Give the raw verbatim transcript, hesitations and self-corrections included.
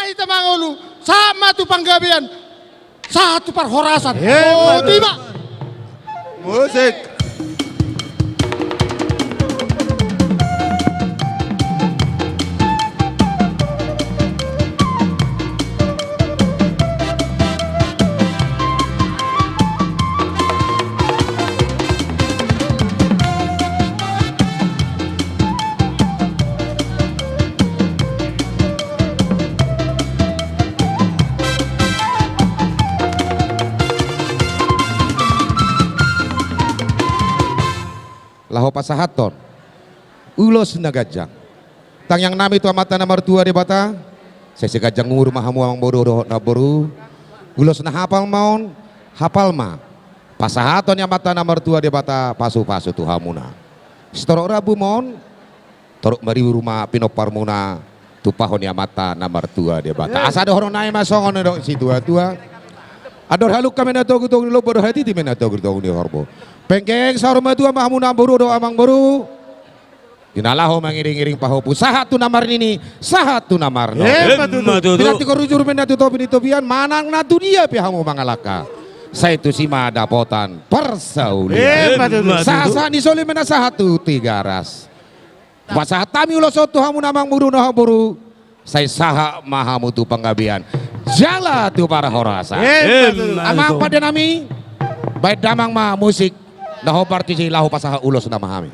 Hita mangolu, sahat ma tu panggabean, sahat tu parhorasan. Emma tutu. Boti ma. Musik. Laho pasahathon ulos na ganjang. Tangiang nami tu Amanta na martua Debata, sai siganjang umur ma hamu amangboru dohot namboru. Ulos na hapal ma on, hapal ma pasahaton ni Amanta na martua Debata pasupasu tu hamuna. Sitorop rambu ma on, torop maribur ma pinomparmuna, tumpahon ni Amanta na martua Debata. Asa dohonon nami ma songon na nidok ni situatua: Andor halumpang ma na togutogu ni lombu, andor hatiti ma na togutogu ni horbo. Penggeng saur matua ma hamuna namboru dohot amangboru. Di na laho mangiringiring pahompu, sahat tu na marnini, sahat tu na marnono. Emma tutu. Emma tutu. Pinantikhon rujur ma na tu topi ni topian, manang na tu dia pe hamu mangalangka, sai tusi ma dapotan parsaulian. Emma tutu. Emma tutu. Sahat-sahat ni soli ma na sahat tu Tigaras. Pasahat hami ulos on tu hamuna amangboru dohot namboru, sai sahat ma hamu tu panggabean jala tu parhorasan. Emma tutu. Emma tutu. Amang pande nami, bahen damang ma musik na hombar tusi, laho pasahat ulos nama hami.